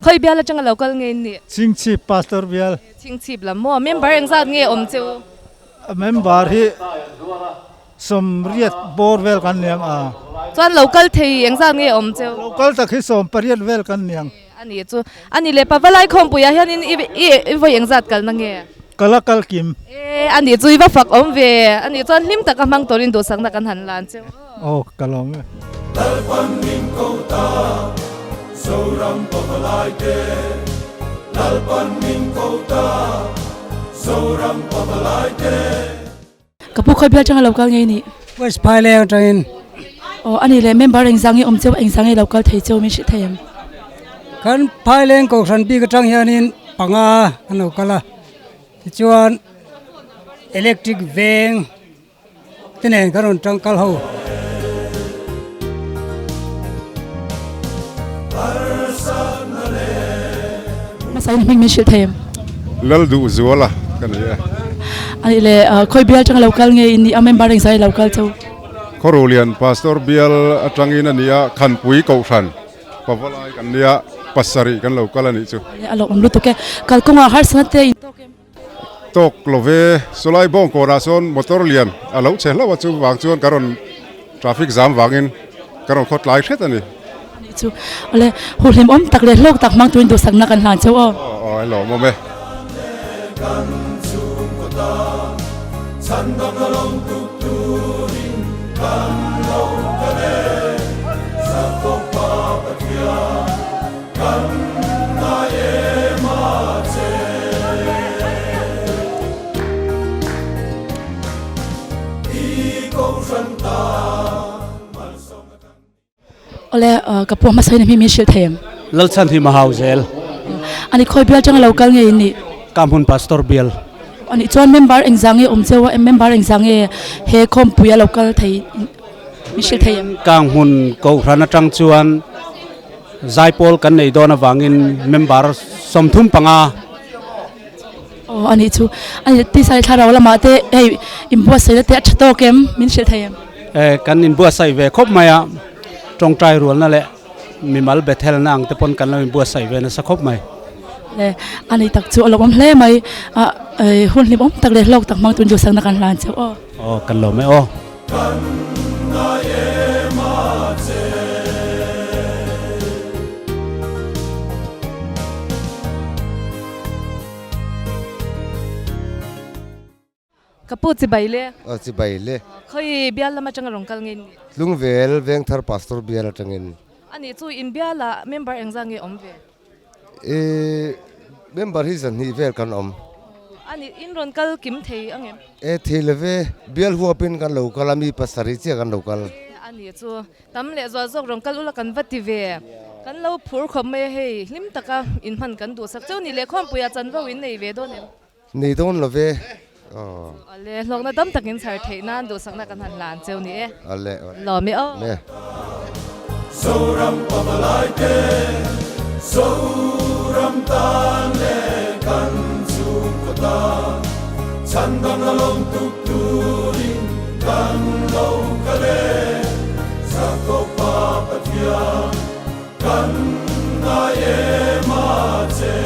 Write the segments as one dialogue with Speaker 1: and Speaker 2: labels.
Speaker 1: Khawi bial atanga lo kal nge in nih?
Speaker 2: Chingchhip Pastor bial.
Speaker 1: Chingchhip lam maw? Member engzat nge awm che u?
Speaker 2: Member hi sawmriat bawr vel kan niang a.
Speaker 1: Chuan lo kal thei engzat nge awm che u?
Speaker 2: Lo kal tak hi sawmpariat vel kan niang.
Speaker 1: A ni chu. A ni le, Pavalai khawmpuiah hianin i i vawi engzat kalna nge?
Speaker 2: Kal a kal kim.
Speaker 1: E, a ni chu i va fak awm ve. A ni chuan hlim taka hmang turin duhsakna kan han lan che u.
Speaker 2: Aw, ka lawm e.
Speaker 3: Lalpan min ko ta, Zoram Pavalai te. Lalpan min ko ta, Zoram Pavalai te.
Speaker 4: Ka pu khawi bial atanga lo kal ngei nih?
Speaker 5: West Phaileng atangin.
Speaker 4: Aw a ni le, member engzang nge awm cheu, engzang nge lo kal thei cheu min hrilh thei em?
Speaker 5: Kan Phaileng Kohhran bik atang hianin panga an lo kal a, tichuan electric veng te nen kan rawn tangkal ho.
Speaker 4: Hmasa in hming min hrilh thei em?
Speaker 6: Lalduhzuala ka ni e.
Speaker 4: Ani le khawi bial atanga lo kal nge in nih a member engzai lo kal cheu?
Speaker 6: Khawruhlian Pastor bial atangin a ni a, Khanpui Kohhran Pavalai kan nia, pasarih kan lo kal a nih chu.
Speaker 4: A lawmawm lutuk e. Kalkawngah harsatna te in tawk em?
Speaker 6: Tawk lo ve, sawlai bawng kawnah sawn motor lian a lo chhe hlauh a, chuvang chuan ka rawn traffic zam vangin ka rawn khawtlai hret a ni.
Speaker 4: Anih chu, awle huhlim awm tak leh hlawk tak hmang turin duhsakna kan hlan cheu aw.
Speaker 6: Aw aw, a lawmawm e.
Speaker 4: Awle ka pu hmasa in hming min hrilh thei em?
Speaker 7: Lalchhan hi Mahau zel.
Speaker 4: Ani khawi bial tanga lo kal nge in nih?
Speaker 7: Kamhmun Pastor bial.
Speaker 4: Ani chuan member engzah nge awm cheu a? Member engzah nge he khawmpui a lo kal thei min hrilh thei em?
Speaker 7: Kanghmun Kohhran atang chuan Zaipawl kan nei dawn avangin member 35.
Speaker 4: Aw a nih chu. A nih Tisai thlarau lamah te hei inbuatsaihna te a tha tawk em? Min hrilh thei em?
Speaker 7: E kan inbuatsaih ve khawp mai a, tawngtai rualna leh mimal Bethelna ang te pawn kan lo inbuatsaih ve nasa khawp mai.
Speaker 4: Le a nih tak chu a lawmawm hle mai. A hun hlimawm tak leh hlawk tak hmang tun duhsakna kan hlan cheu aw.
Speaker 7: Aw kan lawm e aw.
Speaker 3: Kan ngai em a che.
Speaker 1: Ka pu chibai le.
Speaker 8: Aw chibai le.
Speaker 1: Khawi bial lam atanga rawn kal nge ni?
Speaker 8: Tlungvel Vengthar Pastor bial atangin.
Speaker 1: Anih chu in bialah member engzah nge awm ve?
Speaker 8: I member hi zahnih vel kan awm.
Speaker 1: Ani in rawn kal kim thei ang em?
Speaker 8: E thei lo ve, bial huapin kan lo kal a, mi pasarih chiah kan lo kal.
Speaker 1: E ani chu tam leh zual zawk rawn kal ula kan va ti ve. Kan lo phur khawp mai a hei, hlim taka in hman kan duhsak cheu ni leh khawmpuiah chanvo in nei ve dawn em?
Speaker 8: Nei dawn lo ve. Aw.
Speaker 1: Ale, hlawkna tam takin chhar theih nan duhsakna kan han hlan cheu ni e.
Speaker 8: Ale.
Speaker 1: Lawm e aw.
Speaker 8: Le.
Speaker 3: Zoram pavalai te, Zoram tan leh kan chhungkaw tan, chhandam la lawm tuk turin kan lo kal e. Zakopa Pathian kan ngai em a che.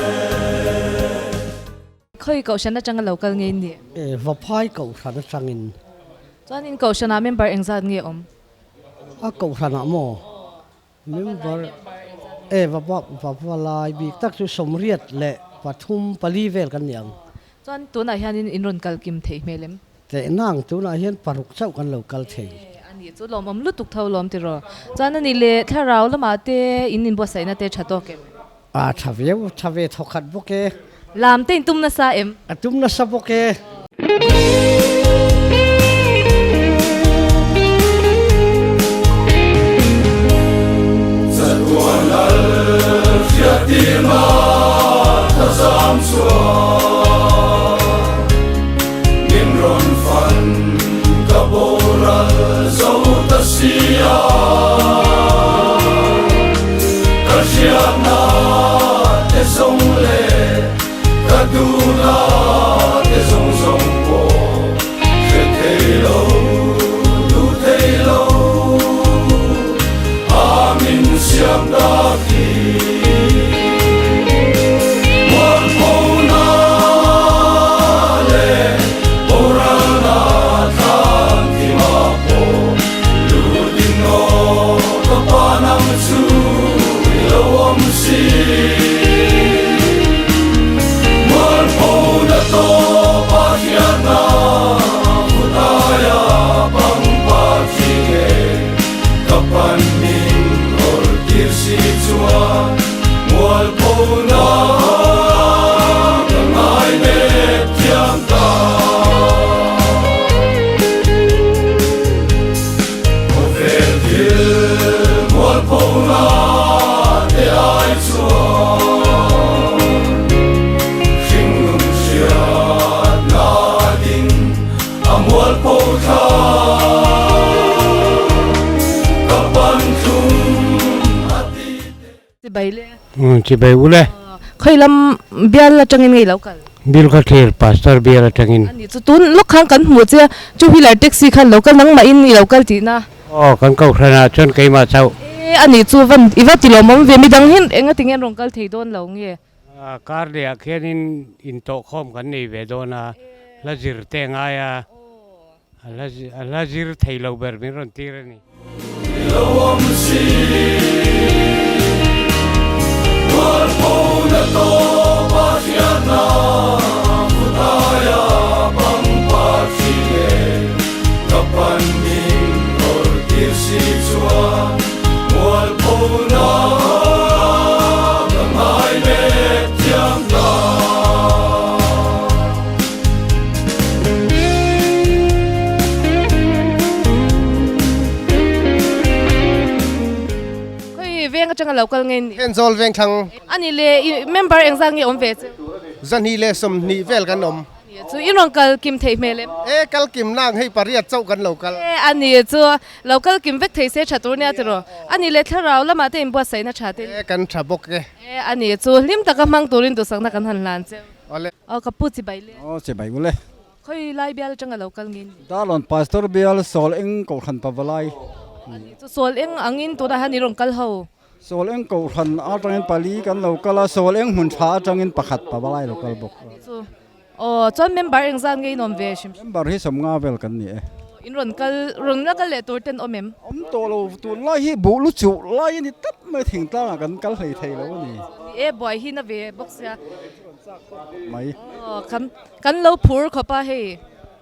Speaker 1: Khawi Kohhran atanga lo kal nge in nih?
Speaker 9: E, Vaphai Kohhran atangin.
Speaker 1: Chuan in Kohhranah member engzat nge awm?
Speaker 9: A Kohhranah maw? Member e, Vapa Vapalai bik tak chu 83 vel kan ni ang.
Speaker 1: Chuan tunah hianin in rawn kal kim thei hmel em?
Speaker 9: Tehnang, tunah hian paruk chauh kan lo kal thei.
Speaker 1: E, a nih chu lawmawm lutuk tho lawm tiraw. Chuan a nih leh thlarau lamah te in inbuatsaihna te tha tawk em?
Speaker 9: A tha viau, tha ve thawkhat bawk e.
Speaker 1: Lam te in tum nasa em?
Speaker 9: A tum nasa bawk e.
Speaker 3: Chatuan lal hriattirna thazam chuan min rawn fan ka boral zo ta si a. Ka hriatna te zawng leh ka duhna te zawng zawng pawh. thla Ka pan thlum a ti te.
Speaker 1: Chibai le.
Speaker 10: Umm chibai u le.
Speaker 1: Khawi lam bial atangin nge i lo kal?
Speaker 10: Bill ka thlir pastor bial atangin.
Speaker 1: A nih chu tun lawk khan kan hmuh che a, two wheeler taxi khan lo kal nangmahin i lo kal tihna.
Speaker 10: Aw kan kohhran ah chuan keimah chauh.
Speaker 1: E a nih chu van i va ti lawmawm ve midang hi enga tinge an rawn kal thei dawn lo nge?
Speaker 10: Kar leh ah khianin intawhkhawm kan nei ve dawn a, hla zir te ngai a. A hla zir thei lo ber min rawn tir a ni.
Speaker 3: Lo awm si Mualpho na tawp a hriatna Khutaia pangpar hri nge Ka pan min awr tir si chuan Mualpho na ka ngai mek thiam ta.
Speaker 1: Khawi veng atanga lo kal nge ni?
Speaker 11: Thenzawl veng thlang.
Speaker 1: Ani le i member engzah nge awm ve che?
Speaker 11: 220 vel kan awm.
Speaker 1: Chu i rawn kal kim theih hmel em?
Speaker 11: E kal kim nang hei pariat chauh kan lo kal.
Speaker 1: E ani chu lo kal kim vek thei se tha tur nia tiraw? Ani le thlarau lamah te inbuatsaihna tha te.
Speaker 11: E kan tha bawk e.
Speaker 1: E ani chu hlim taka hmang turin duhsakna kan han hlan cheu.
Speaker 11: Awle.
Speaker 1: Aw ka pu chibai le.
Speaker 12: Aw chibai ule.
Speaker 1: Khawi lai bial atanga lo kal nge ni?
Speaker 12: Darlawn Pastor bial Sawl eng Kohhran Pavalai.
Speaker 1: Ani chu Sawl eng angin tunah hian i rawn kal ho.
Speaker 12: Sawl eng Kohhran atangin pali kan lo kal a, Sawl eng hmun tha atangin pakhat Pavalai lo kal bawk.
Speaker 1: Ani chu aw chuan member engzat nge in awm ve hrim hrim?
Speaker 12: Member hi sawmnga vel kan ni e.
Speaker 1: In rawn kal rawn la kal leh tur ten awm em?
Speaker 12: Awm tawh lo tunlai hi buh lu chuh lai a ni tlat mai thingtlangah kan kal hlei thei lo a ni.
Speaker 1: Ni e buai hi na ve bawk sia.
Speaker 12: Mai.
Speaker 1: Aw kan kan lo phur khawp a hei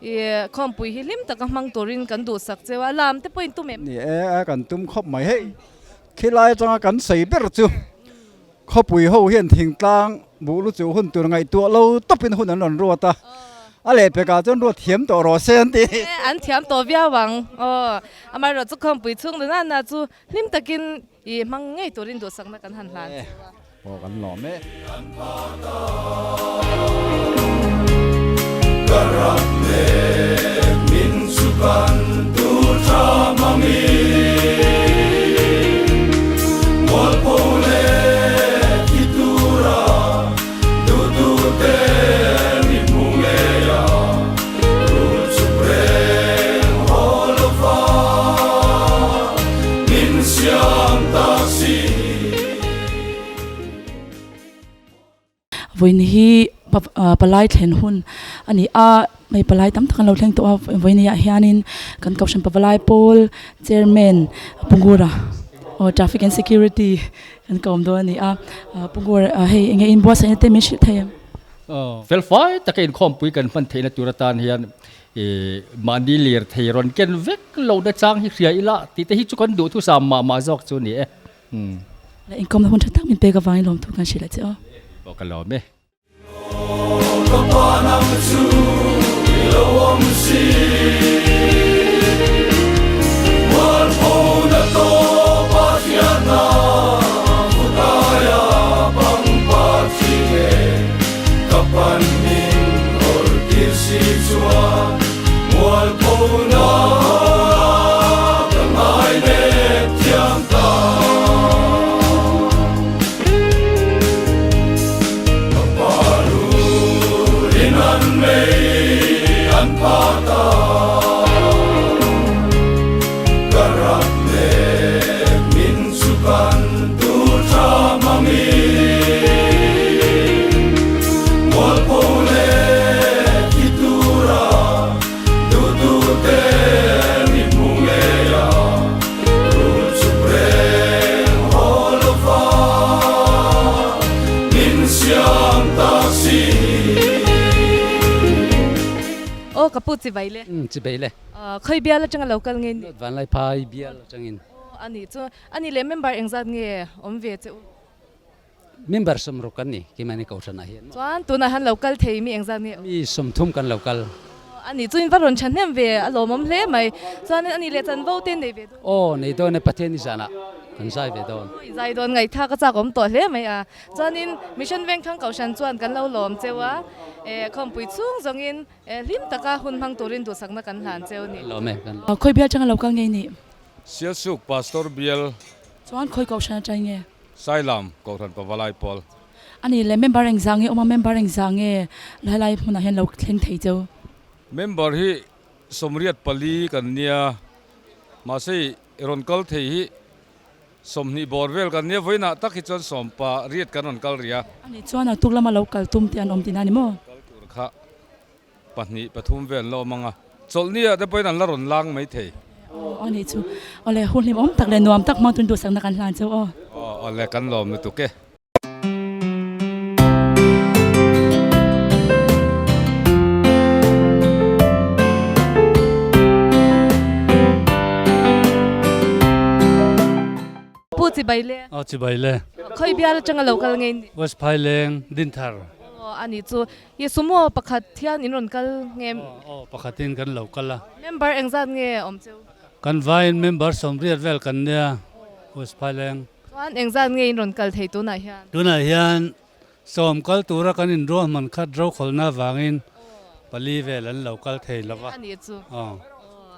Speaker 1: i khawmpui hi hlim taka hmang turin kan duhsak cheu a lam te pawh in tum em?
Speaker 12: Ni e kan tum khawp mai hei khilai atanga kan sawi ber chu Khawpui ho hian thingtlang buh lu chu hun tur ngaihtuah lo tawpin hun an rawn ruat a, a lehpekah chuan ruat thiam tawh rawh se an ti.
Speaker 1: An thiam tawh viau ang. Aw, amaherawh chu khawmpui chhung na na chu hlim takin i hmang ngei turin duhsakna kan han hlan cheu a.
Speaker 12: Aw kan lawm e.
Speaker 3: Ka ram mek min chu kan tur tha mami Mualpho leh thi tura duh duh te mi hmu ngei a Rul chuk reng haw lo va min siam ta si.
Speaker 4: Vawiin hi palai thlen hun a ni a, hei palai tam tak an lo thleng tawh a, vawiin ah hianin kan kohhran pavalai pawl chairman Pungura aw traffic and security kan ka awm dawn a ni a, Pungura hei eng nge inbuatsaihna te min hrilh thei em?
Speaker 13: Fel fai taka inkhawmpui kan hman theihna tur atan hian mahni lirthei rawn ken vek lohna chang hi hria ila tih te hi chu kan duhthusam mah mah zawk chu a ni e.
Speaker 4: Umm. La inkhawm na hun tha tak min pek avangin lawmthu kan hrilh a che aw.
Speaker 13: Aw ka lawm e.
Speaker 3: Ka pa nang chu i lo awm si Mualpho na tawp a hriatna Khutaia pangpar thi nge Ka pan min awr tir si chuan Mualpho na ka ngai nek thiam ta. Ka pa rulin an mei an pha ta. Ka ram nek min chu kan tur tha mami. Mualpho leh thi tura duh duh te mi hmu ngei a, rul chuk reng haw lo va min siam ta si.
Speaker 1: Aw ka pu chi bai le.
Speaker 14: Umm chi bai le.
Speaker 1: Khawi bial atanga lo kal nge ni?
Speaker 14: Vanlai phai bial atangin.
Speaker 1: Aw a nih chu. A nih leh member engzat nge awm ve che u?
Speaker 14: Member sawmruk kan ni, keimahni kohhranah hian maw?
Speaker 1: Chuan tunah hian lo kal thei mi engzat nge?
Speaker 14: Mi 30 kan lo kal.
Speaker 1: Aw, a nih chu in va rawn thahnem ve, a lawmawm hle mai. Chuanin a nih leh chanvo te nei ve dawn?
Speaker 14: Aw, nei dawn e, Pathian i zanah. Kan zai ve dawn.
Speaker 1: I zai dawn ngaihthlak a chak awm tawh hle mai a. Chuanin Mission Vengthlang Kohhran chuan kan lo lawm cheu a, khawmpui chhung zawngin hlim taka hun hmang turin duhsakna kan hlan cheu a ni.
Speaker 14: Lawm e, kan lawm.
Speaker 4: Khawi bial changa lo kal ngei nih?
Speaker 15: Sialsuk Pastor Bial.
Speaker 4: Chuan khawi Kohhran atang nge?
Speaker 15: Sailam Kohhran Pavalai Pawl.
Speaker 4: A ni le, member engzah nge awm a, member engzah nge helai hmunah hian lo thleng thei cheu?
Speaker 15: Member hi 84 kan nia, mahse i rawn kal thei hi 20 bawr vel kan nia, vawiinah tak hi chuan 18 kan rawn kal rih a.
Speaker 4: A nih chuan a tuk lama lo kal tum tih an awm tihna a ni maw?
Speaker 15: Kal tur kha pahnih pathum vel an la awm ang a, chawlhni ah te pawhin an la rawn lang mai thei.
Speaker 4: Aw a nih chu, awle hun hlim awm tak leh nuam tak hmang tun duhsakna kan hlan cheu aw.
Speaker 15: Aw awle kan lawm lutuk e.
Speaker 1: Pu Chibai le.
Speaker 7: Aw Chibai le.
Speaker 1: Khawi bial atanga lo kal ngei ni?
Speaker 7: West Phaileng Dinthar.
Speaker 1: Aw a nih chu. I sumo pakhat hian in rawn kal nge?
Speaker 7: Aw pakhatin kan lo kal a.
Speaker 1: Member engzat nge awm cheu?
Speaker 7: Kan vaiin member 80 vel kan nia West Phaileng.
Speaker 1: Chuan engzat nge in rawn kal thei tunah hian?
Speaker 7: Tunah hian 10 kal tura kan inruahman khat rokhawlna avangin pali vel an lo kal thei lo va.
Speaker 1: A nih chu. Aw.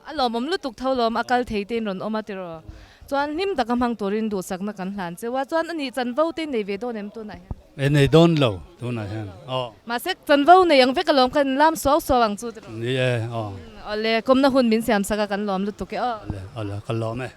Speaker 1: A lawmawm lutuk tho lawm a kal thei te in rawn awm a tiraw? Chuan hlim taka hmang turin duhsakna kan hlan cheu a, chuan a nih chanvo te in nei ve dawn em tunah hian?
Speaker 7: E nei dawn lo tunah hian aw.
Speaker 1: Mahse chanvo nei ang vek alawm kan lam suau suau ang chu tiraw?
Speaker 7: Ni e aw.
Speaker 1: Awle kawmna hun min siam sak a kan lawm lutuk e aw.
Speaker 7: Awle awle ka lawm e.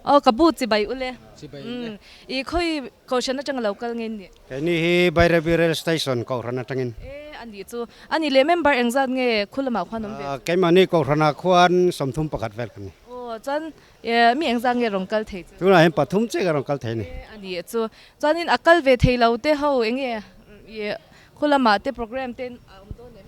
Speaker 1: Aw ka bu chibai ule. Chibai ule. I khawi kohhran atanga lo kal nge ni?
Speaker 16: Keini hi Bairabi Rail Station kohhran atangin.
Speaker 1: E a nih chu. A nih leh member engzat nge khu lamah khuan awm ve chu?
Speaker 16: Keimahni kohhranah khuan 31 vel kan ni.
Speaker 1: Aw chuan mi engzat nge rawn kal thei chu?
Speaker 16: Tunah hian pathum chiah ka rawn kal thei a ni.
Speaker 1: E a nih chu. Chuanin a kal ve thei lo te ho enge i khu lamah te program te a awm dawn em?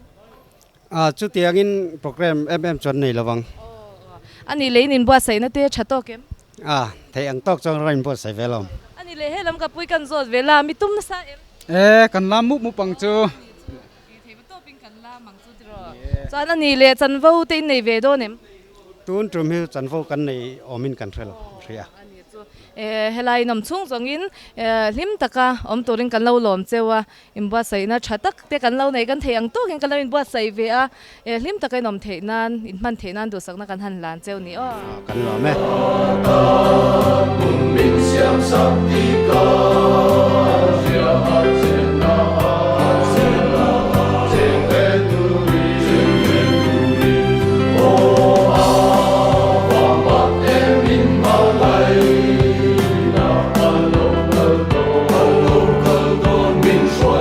Speaker 16: A chutiangin program em em chuan nei lovang.
Speaker 1: Aw a nih leh in inbuatsaihna te tha tawk em?
Speaker 16: A theih ang tawk chuan rawn inbuatsaih ve lo.
Speaker 1: A nih leh helam ka pui kan zawt ve la, mi tum nasa em?
Speaker 12: E kan lam mup mup ang chu.
Speaker 1: Tih theih va tawpin kan lam ang chu tiraw. Chuan a nih leh chanvo te in nei ve dawn em?
Speaker 16: Tun tum hi chanvo kan nei awmin kan hre lo hria.
Speaker 1: A nih chu. E helai in awm chhung zawngin hlim taka awm turin kan lo lawm cheu a. Inbuatsaihna tha tak te kan lo nei kan theih ang tawkin kan lo inbuatsaih ve a, hlim taka inawm theih nan, inhman theih nan duhsakna kan han hlan cheu ni aw.
Speaker 16: Kan lawm e.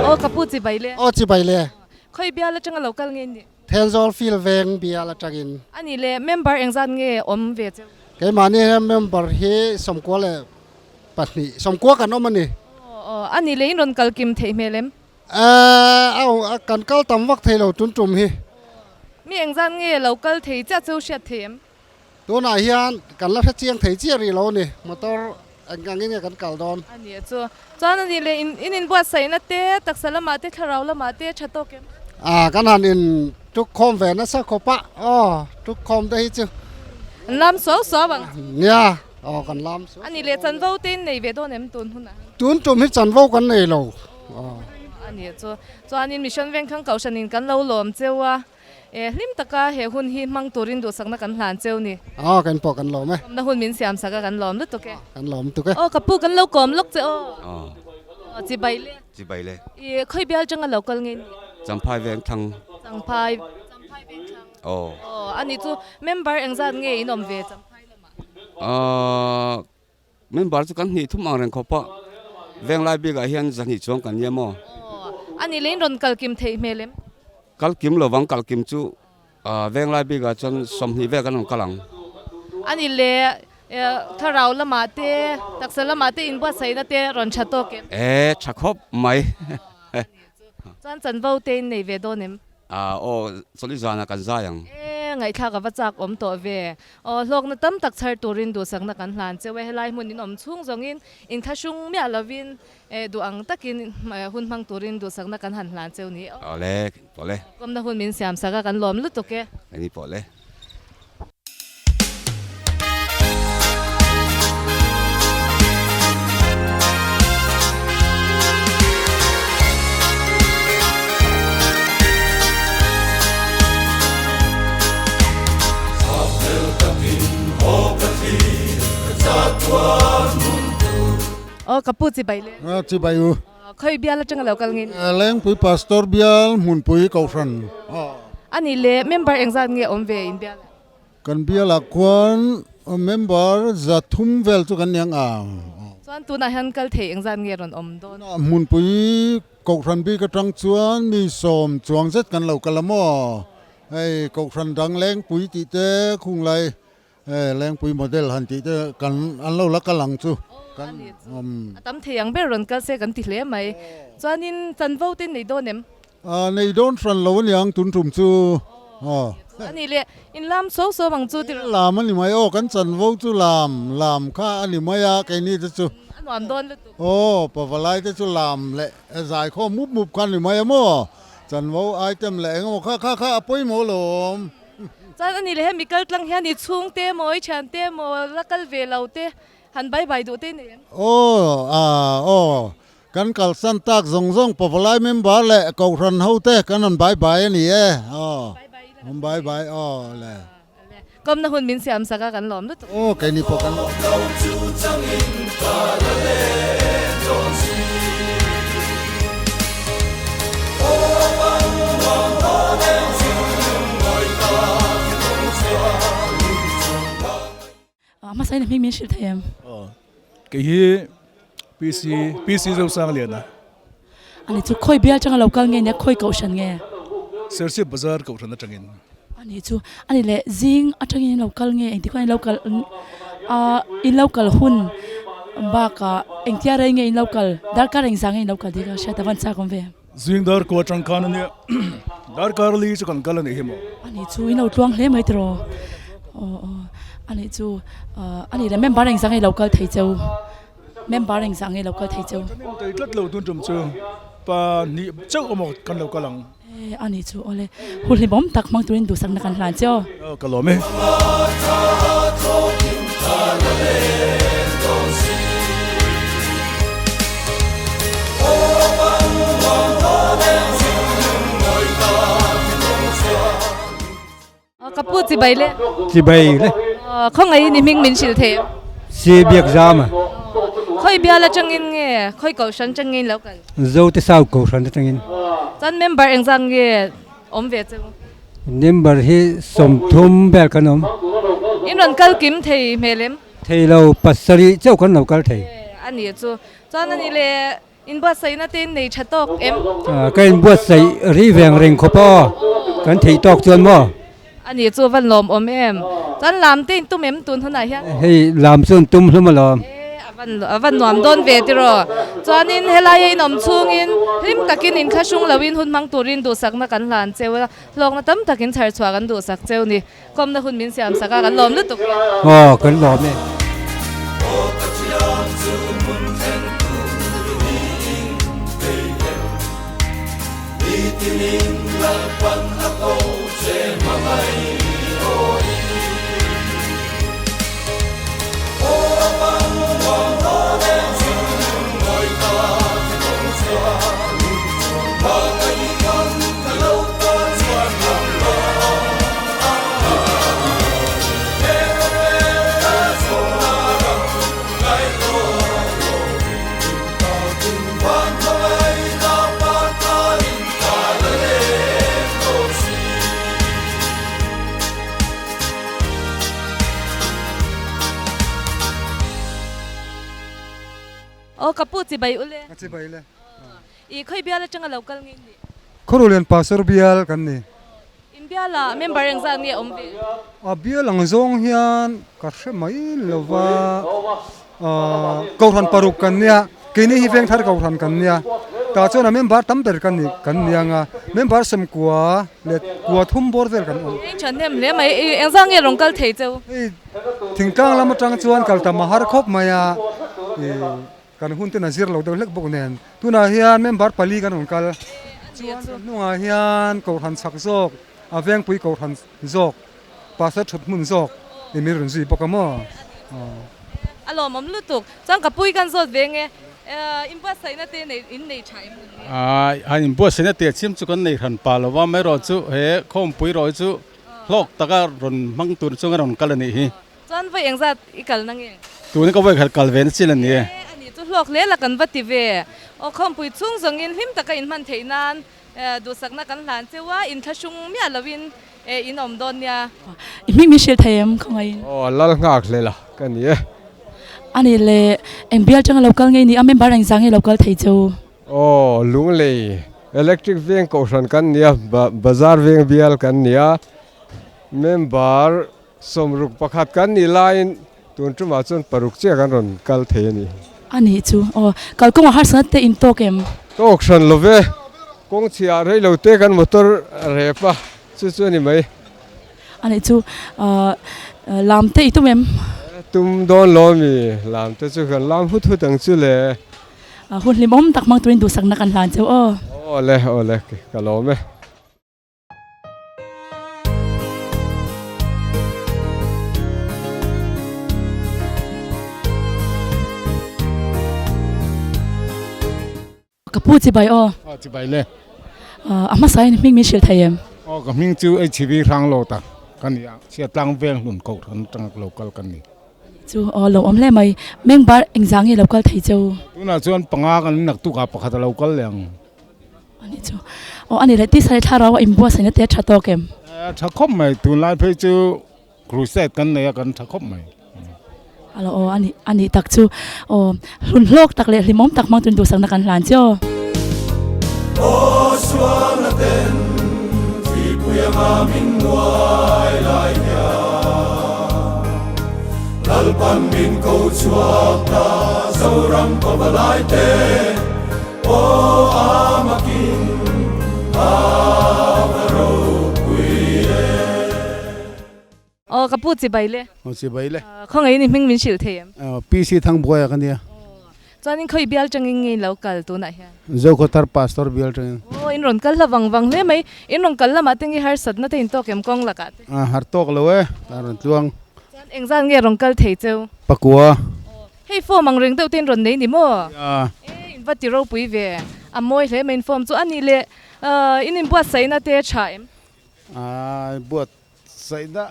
Speaker 1: Aw ka pu chibai le.
Speaker 17: Aw chibai le.
Speaker 1: Khawi bial atanga lo kal nge ni?
Speaker 17: Thenzawl field veng bial atangin.
Speaker 1: A nih le member engzat nge awm ve cheu?
Speaker 17: Keimahni hian member hi 92, 90 kan awm a ni.
Speaker 1: Aw aw a nih le in rawn kal kim theih hmel em?
Speaker 17: Aw kan kal tam vak thei lo tun tum hi.
Speaker 1: Mi engzat nge lo kal thei chiah cheu hriat thei em?
Speaker 17: Tunah hian kan la hre chiang thei chiah rih lo a ni, motor eng angin nge kan kal dawn.
Speaker 1: A nih chu. Chuan a nih leh in in inbuatsaihna te, taksa lamah te, thlarau lamah te tha tawk em?
Speaker 17: A, kan han in tuk khawm ve nasa khawp a, aw tuk khawm te hi chu.
Speaker 1: An lam suau suau ang chu.
Speaker 17: Nia, aw kan lam suau.
Speaker 1: A nih leh chanvo te in nei ve dawn em tun hunah hian?
Speaker 17: Tun tum hi chanvo kan nei lo, aw.
Speaker 1: A nih chu. Chuanin Mission Vengthlang Kohhranin kan lo lawm cheu a. E hlim taka he hun hi hmang turin duhsakna kan hlan cheu ni.
Speaker 17: Aw kan pawh kan lawm e.
Speaker 1: Lawmna hun min siam sak a kan lawm lutuk e.
Speaker 17: Kan lawm lutuk e.
Speaker 1: Aw ka pu kan lo kawm lawk che aw.
Speaker 18: Aw.
Speaker 1: Aw chibai le.
Speaker 18: Chibai le.
Speaker 1: I khawi bial changa lo kal nge ni?
Speaker 18: Champhai veng thlang.
Speaker 1: Champhai Champhai veng thlang.
Speaker 18: Aw.
Speaker 1: Aw ani chu member engzat nge in awm ve Champhai lamah?
Speaker 18: Aw Member chu kan hnih thum ang reng khawp a, Venglai bikah hian zahnih chuang kan nia maw?
Speaker 1: Aw, a nih leh in rawn kal kim theih hmel em?
Speaker 18: Kal kim lovang, kal kim chu Venglai bikah chuan 20 vel kan rawn kal ang.
Speaker 1: A nih leh thlarau lamah te, taksa lamah te inbuatsaihna te rawn tha tawk em?
Speaker 18: E, tha khawp mai.
Speaker 1: Chuan chanvo te in nei ve dawn em?
Speaker 18: Aw, chawlhi zanah kan zai ang.
Speaker 1: E, ngaihthlak a va chak awm tawh ve. Aw, hlawkna tam tak chhar turin duhsakna kan hlan cheu e. Helai hmun in awm chhung zawngin inthlahrung miah lovin duh ang takin hun hmang turin duhsakna kan han hlan cheu ni.
Speaker 18: Aw le, pawh le.
Speaker 1: Kawmna hun min siam sak a, kan lawm lutuk e.
Speaker 18: Eni pawh le.
Speaker 1: Aw ka pu chibai le.
Speaker 19: Chibai u.
Speaker 1: Khawi bial atanga lo kal nge ni?
Speaker 19: Lengpui Pastor bial hmunpui Kohhran.
Speaker 1: A nih le member engzat nge awm ve in bial ah?
Speaker 19: Kan bial ah khuan member 300 vel chu kan ni ang a.
Speaker 1: Chuan tunah hian kal thei engzat nge rawn awm dawn?
Speaker 19: Hmunpui Kohhran bik atang chuan mi 10 chuang zet kan lo kal a maw? Hei Kohhran dang Lengpui tih te khunglai Lengpui model han tih te kan an lo la kal ang chu kan
Speaker 1: awm. A tam thei ang ber rawn kal se kan ti hle mai. Chuanin chanvo te nei dawn em?
Speaker 19: Nei dawn hran lo aniang tun tum chu aw.
Speaker 1: A nih leh in lam so so ang chu tirh.
Speaker 19: Lam a ni mai aw kan chanvo chu lam lam kha a ni mai a keini te chu.
Speaker 1: A nuam dawn lutuk.
Speaker 19: Aw pavalai te chu lam leh zaikhawm mup mup kha a ni mai a maw? Chanvo item leh engemaw kha kha kha a pawimawh lawm.
Speaker 1: Chuan a ni leh hemi kal tlang hian i chhungte emaw i thiante emaw la kal ve lo te han bye bye duh te nei em?
Speaker 19: Aw ah aw kan kalsan tak zawng zawng Pavalai member leh Kohhran ho te kan rawn bye bye a ni e aw bye bye aw le.
Speaker 1: Kawmna hun min siam sak a kan lawm lutuk.
Speaker 19: Aw keini pawh kan lawm.
Speaker 4: Hmasa in a hming min hrilh thei em?
Speaker 20: Aw kei hi PC PC Zosangliana.
Speaker 4: Ani chu khawi bial atanga lo kal nge nia khawi kohhran nge?
Speaker 20: Serchhip Bazar kohhran atangin.
Speaker 4: Ani chu ani leh zing atangin in lo kal nge engti khuan in lo kal a in lo kal hun bakah engtia rei nge in lo kal darkar engzah nge in lo kal tih ka hriat a van chak awm ve.
Speaker 20: Zing dar kua atang khan ania darkar li chu kan kal a nih hi maw?
Speaker 4: Ani chu in lo tluang hle mai tiraw aw aw ani chu ani leh member engzah nge in lo kal thei cheu? Member engzah nge lo kal thei cheu?
Speaker 20: Kan intei tlat lo tun tum chu pa hnih chauh emaw kan lo kal ang.
Speaker 4: E a nih chu awle hun hlimawm tak hmang turin duhsakna kan hlan che aw.
Speaker 20: Aw ka lawm e.
Speaker 1: Ka pu chibai le.
Speaker 5: Chibai le.
Speaker 1: Khawngaih in i hming min hrilh thei em?
Speaker 5: Si biak zam a.
Speaker 1: Khawi bial atangin nge khawi kohhran atangin lo kal?
Speaker 5: Zote South kohhran atangin.
Speaker 1: Chuan member engzat nge awm ve cheu?
Speaker 5: Member hi 30 vel kan awm.
Speaker 1: In rawn kal kim thei hmel em?
Speaker 5: Thei lo, pasarih chauh kan lo kal thei.
Speaker 1: A nih chu. Chuan a nih le Inbuatsaihna te in nei tha tawk em?
Speaker 5: Ka inbuatsaih ri veng reng khawp aw, kan theih tawk chuan maw?
Speaker 1: A nih chu van lawm awm em? Chuan lam te in tum em tun hunah hian?
Speaker 5: Hei lam chu an tum hlum alawm.
Speaker 1: E a van nuam dawn ve tiraw? Chuanin helaia in awm chhungin hlim takin inkhahrung loin hun hmang turin duhsakna kan hlan cheu a, hlawkna tam takin chhar chhuah kan duhsak cheu ni. Kawmna hun min siam sak a, kan lawm lutuk e.
Speaker 5: Aw, kan lawm e.
Speaker 1: Aw ka pu chibai ule.
Speaker 5: Chibai le.
Speaker 1: I khawi bial atanga lo kal ngei ni.
Speaker 5: Khawruhlian Pastor bial kan ni.
Speaker 1: In bial ah member engzat nge awm ve?
Speaker 5: A bial ang zawng hian ka hre mai lo va, Kohhran paruk kan nia, keini hi Vengthar Kohhran kan nia, tah chuan a member tam ber kan ni kan ni ang a, member 90 leh 93 bawr vel kan awm.
Speaker 1: Eng thahnem hle mai, engzat nge rawn kal thei cheu?
Speaker 5: Hei thingtlang lam atang chuan kal tam a har khawp mai a, Kan hun ten a zir lo deuh hlek bawk nen tunah hian member pali kan rawn kal chuan kan hnungah hian kohhran chak zawk a vengpui kohhran zawk pastor thut hmun zawk i min rawn zui bawk a maw.
Speaker 1: A lawmawm lutuk chuan ka pui kan zawt ve nge inbuatsaihna te nei in nei tha em hun nge?
Speaker 7: A inbuatsaihna te chiam chu kan nei hran pah lo va amaherawh chu he khawmpui rawh hi chu hlawk taka rawn hmang tur chunga rawn kal a nih hi.
Speaker 1: Chuan vawi engzat i kalna nge?
Speaker 7: Tuna ka vawi khat kal ve na chin a ni e.
Speaker 1: E a ni chu hlawk hle la kan va ti ve. Aw khawmpui chhung zawngin hlim taka inhman theih nan duhsakna kan hlan cheu a, inthlahrung miah loin in awm dawn nia.
Speaker 4: I hming min hrilh thei em khawngaih in?
Speaker 21: Aw lal nghak hle la ka ni e.
Speaker 4: A nih le, eng bial tanga lo kal ngei ni a, member engzah nge lo kal thei cheu?
Speaker 21: Aw Lunglei Electric Veng Kohhran kan ni a, Bazar Veng bial kan ni a, member 61 kan nih laiin tun tumah chuan paruk chiah kan rawn kal thei a ni.
Speaker 4: A nih chu aw, kalkawngah harsatna te in tawk em?
Speaker 21: Tawk hran lo ve, kawng chhiah rei lo te kan motor rep a, chu chu a ni mai.
Speaker 4: A nih chu lam te i tum em?
Speaker 21: Tum dawn lo a mi, lam te chu kan lam hut hut ang chu le.
Speaker 4: Hun hlimawm tak hmang turin duhsakna kan hlan cheu aw.
Speaker 21: Aw le, aw le, ka lawm e.
Speaker 4: Ka pu chibai aw.
Speaker 22: Aw chibai le.
Speaker 4: A hmasa in hming min hrilh thei em?
Speaker 22: Aw ka hming chu HV Hranglo ta ka ni a, Chhiatlang veng hlun kohhran atanga lo kal ka ni.
Speaker 4: Chu aw lo awm hle mai. Meng bar engzah nge lo kal thei cheu?
Speaker 22: Tunah chuan panga kan naktuk ah pakhat a lo kal leh ang.
Speaker 4: Ani chu aw ani leh tisa leh thlarau a inbuatsaihna te a tha tawk em?
Speaker 22: A tha khawp mai, tunlai phei chu crusade kan nei a kan tha khawp mai.
Speaker 4: Alo aw ani ani tak chu aw hlun hlawk tak leh hlimawm tak hmang tuin duhsakna kan hlan che aw.
Speaker 3: Aw sualna ten thipui anga min nuai lai hian Lalpan min ko chhuak ta Zoram pavalai te Aw a makin a va ropui e.
Speaker 1: Aw ka pu chibai le.
Speaker 23: Aw chibai le.
Speaker 1: Khawngaih in i hming min hrilh thei em?
Speaker 23: Aw PC Thangbuaia ka nia.
Speaker 1: Chuanin khawi bial tangin nge in lo kal tunah hian?
Speaker 23: Zokhawthar Pastor bial tangin.
Speaker 1: Aw in rawn kal hla vang vang hle mai. In rawn kal lamah te nge harsatna te in tawk em kawng lakah te?
Speaker 23: A har tawk lo e, a rawn tluang.
Speaker 1: Chuan engzat nge rawn kal thei cheu?
Speaker 23: Pakua.
Speaker 1: Hei form ang reng deuh te in rawn nei ni maw?
Speaker 23: Ia.
Speaker 1: E in va ti ropui ve. A mawi hle mai in form chu a nih leh in inbuatsaihna te tha em?
Speaker 23: A buatsaihna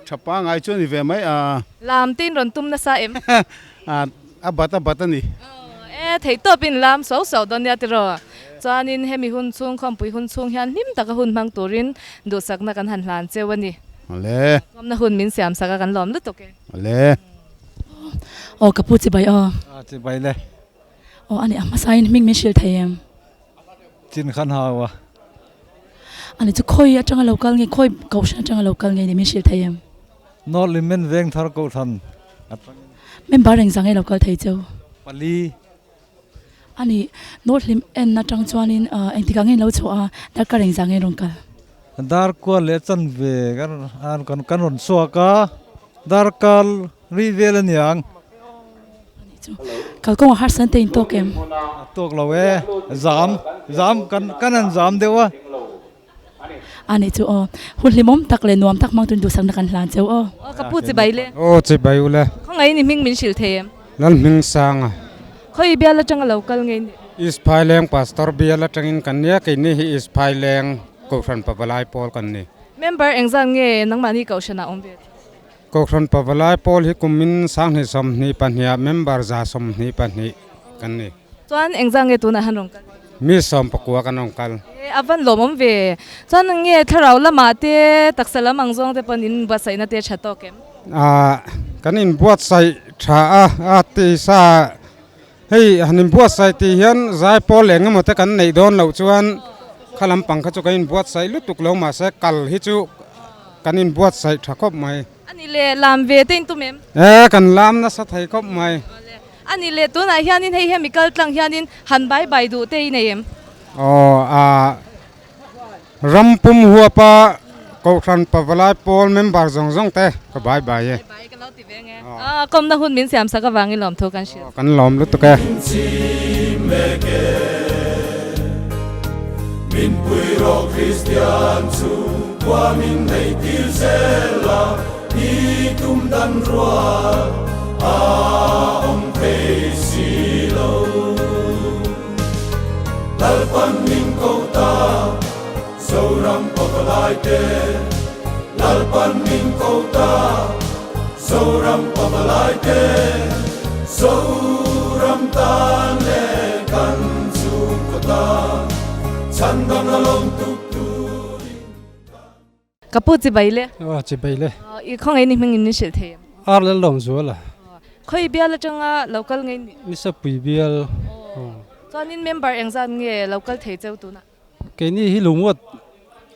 Speaker 23: tha pangai chu a ni ve mai a.
Speaker 1: Lam te in rawn tum nasa em?
Speaker 23: A bat a bat a ni.
Speaker 1: E theih tawp in lam suau suau dawn nia tiraw. Chuanin hemi hun chhung khawmpui hun chhung hian hlim taka hun hmang turin duhsakna kan han hlan cheu a ni.
Speaker 23: Awle.
Speaker 1: Kawmna hun min siam sak a kan lawm lutuk e.
Speaker 23: Awle.
Speaker 4: Aw ka pu chibai aw.
Speaker 2: A chibai le.
Speaker 4: Aw ani a hmasa in hming min hrilh thei em?
Speaker 2: Chin khan hau a.
Speaker 4: Ani chu khawi atanga lo kal nge khawi kohhran atanga lo kal nge ni min hrilh thei em?
Speaker 2: North Limen Vengthar kohhran atangin.
Speaker 4: Member engzah nge lo kal thei cheu?
Speaker 2: Pali.
Speaker 4: Ani North Lim en atang chuanin engtikah nge in lo chhuah a darkar engzah nge in rawn kal?
Speaker 2: Darkual leh chanve kan kan rawn chhuak a. Darkar ri vel a niang.
Speaker 4: Kalkawngah harsatna te in tawk em?
Speaker 2: A tawk lo e, zam, zam kan kan han zam deuh a.
Speaker 4: A nih chu aw, hun hlimawm tak leh nuam tak hmang tuin duhsakna kan hlan cheu aw.
Speaker 1: Aw ka pu chibai le.
Speaker 10: Aw chibai u le.
Speaker 1: Khawngaih in i hming min hrilh thei em?
Speaker 10: Lal hming sanga.
Speaker 1: Khawi bial atanga lo kal ngei ni?
Speaker 10: East Phaileng Pastor bial atangin kan nia, keini hi East Phaileng Kohhran Pavalai pawl kan ni.
Speaker 1: Member engzat nge nangmahni Kohhranah awm ve?
Speaker 10: Kohhran Pavalai pawl hi kumin 2022ah member 122 kan ni.
Speaker 1: Chuan engzat nge tunah han rawn kal?
Speaker 10: Mi 19 kan rawn kal.
Speaker 1: E a van lawmawm ve. Chuan nge thlarau lamah te taksa lam ang zawng te pawn in buatsaihna te tha tawk em?
Speaker 10: Ah kan inbuatsaih tha a, a tisa hei han inbuatsaih tih hian zai pawl eng emaw te kan neih dawn loh chuan kha lampang kha chu kan inbuatsaih lutuk lo mahse kal hi chu kan inbuatsaih tha khawp mai.
Speaker 1: A nih leh lam ve te in tum em?
Speaker 10: E kan lam nasa thei khawp mai.
Speaker 1: A nih leh tunah hianin hei hemi kal tlang hianin han bai bai duh te i nei em?
Speaker 10: Aw a Ram pum huapa Kohhran Pavalai pawl member zawng zawng te ka bai bai e.
Speaker 1: Bai ka lo ti ve nge. Aw kawmna hun min siam sak avangin lawmthu kan hrilh.
Speaker 10: Kan lawm lutuk e.
Speaker 3: Min pui rawh Kristian chu khua min nei tir zel a, i tum dan rual a awm thei si lo. Lalpan min ko ta, Zoram pavalai te. Lalpan min ko ta, Zoram pavalai te. Zoram. Kan leh kan chhungkaw tan chhandamna lawm tuk turin kan.
Speaker 1: Ka pu chibai le.
Speaker 6: Aw chibai le.
Speaker 1: I khawngaih ni hming in min hrilh thei em?
Speaker 6: Ar lal lawm zual a.
Speaker 1: Khawi bial atanga lo kal ngei ni?
Speaker 6: Nisa pui bial.
Speaker 1: Chuanin member engzat nge lo kal thei cheu tunah?
Speaker 6: Keini hi Lungmuat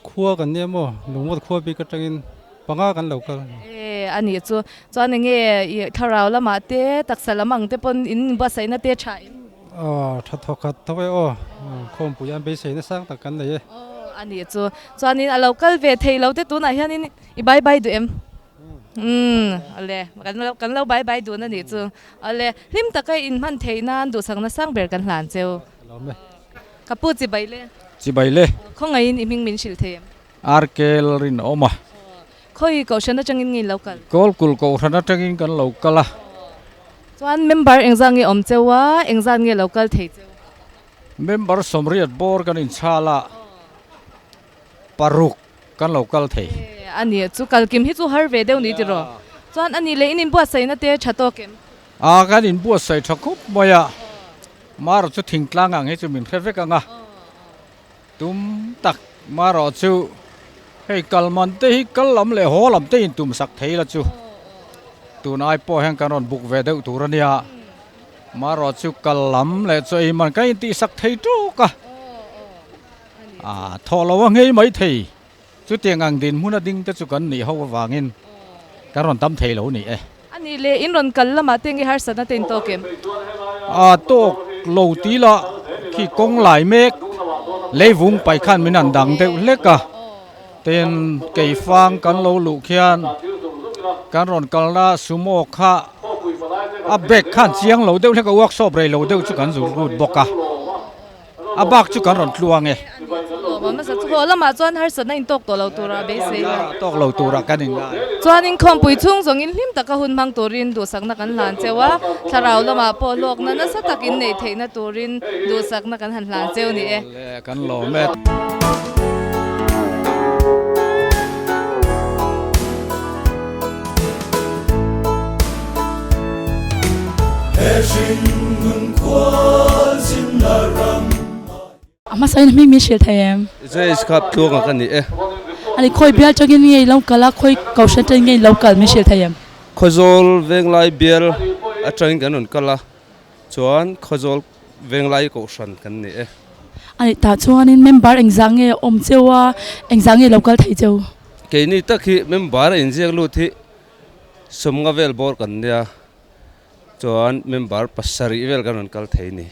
Speaker 6: khua kan nia maw? Lungmuat khua bik atangin panga kan lo kal.
Speaker 1: E a nih chu. Chuan enge i thlarau lamah te taksa lam ang te pawn in buatsaihna te tha em?
Speaker 6: Aw tha thawk khat thawk e aw. Khawmpui an beiseina sang tak kan nei e.
Speaker 1: Aw a nih chu. Chuanin a lo kal ve thei lo te tunah hianin i bye bye duh em? Umm awle kan lo bye bye dun a nih chu. Awle hlim taka in hman theih nan duhsakna sang ber kan hlan cheu.
Speaker 6: Lawm e.
Speaker 1: Ka pu chibai le.
Speaker 15: Chibai le.
Speaker 1: Khawngaihin i hming min hrilh thei em?
Speaker 15: RK Lalrinawma.
Speaker 1: Khawi Kohhran atangin nge in lo kal?
Speaker 15: Kawlkul Kohhran atangin kan lo kal a.
Speaker 1: Chuan member engzat nge awm cheu a, engzat nge lo kal thei cheu?
Speaker 15: Member sawmriat bawr kan inchhal a, paruk kan lo kal thei.
Speaker 1: A ni, chu kalkim hi chu har ve deuh ni tiraw? Chuan a ni leh in inbuatsaihna te tha tawk em?
Speaker 15: A, kan inbuatsaih tha khawp mai a, Maro chu thingtlang ang hi chu min hre vek ang a, tum tak Maro chu hei kal man te hi kal lam leh haw lam te in tum sak thei la chu tun ai pawh hian kan rawn buk ve deuh tur a nia, Maro chu kal lam leh chu ei man kan intih sak thei tuk a, a thawh lo a nghei mai thei, chutiang ang dinhmun a ding te chu kan nih ho avangin kan rawn tam thei lo ni e.
Speaker 1: A nih leh in rawn kal lamah te nge harsatna te in tawk em?
Speaker 15: A tawk lo ti la khi kawng lai mek leivung pai khan min han dang deuh hlek a, tin keifang kan lo luh khian kan rawn kalna sumo kha a brake khan chiang lo deuh hlek a workshop rei lo deuh chu kan zut lut bawk a. A bak chu kan rawn tluang e.
Speaker 1: Haw lamah chuan harsatna in tawk tawh lo tura beisei a.
Speaker 15: Tawk lo tura kan in ngai.
Speaker 1: Chuan inkhawmpui chhung zawngin hlim taka hun hmang turin duhsakna kan hlan cheu a, thlarau lamah pawh hlawkna nasa tak in neih theihna turin duhsakna kan han hlan cheu ni e.
Speaker 15: Kan lawm e.
Speaker 4: A hmasa in hming min hrilh thei em?
Speaker 18: James kha tluanga ka ni e.
Speaker 4: Ani khawi bial tangin nge i lo kal a, khawi kohhran tangin nge i lo kal min hrilh thei em?
Speaker 18: Khawzawl Venglai bial atangin kan rawn kal a, chuan Khawzawl Venglai kohhran kan ni e.
Speaker 4: Ani tah chuanin member engzah nge awm cheu a, engzah nge lo kal thei cheu?
Speaker 18: Keini tak hi member a inziak lut hi sawmnga vel bawr kan nia. Chuan member pasarih vel kan rawn kal thei ni.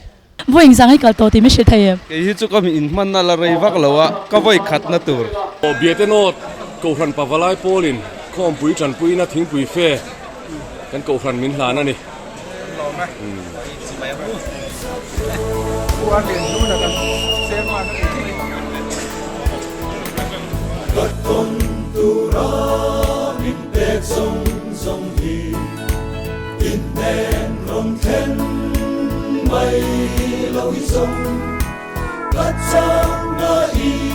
Speaker 4: Vawi engzang hi kal tawh tih min hrilh thei em?
Speaker 18: Kei hi chu ka mi inhmanna la rei vak lo a, ka vawi khatna tur.
Speaker 8: Biatenawt Kohhran Pavalai Pawlin khawmpui tanpuina thingpui fe kan Kohhran min hlan a ni.
Speaker 3: Pek zawng zawng hi in hnen rawn thlen mai lo hi zawng ka changna i.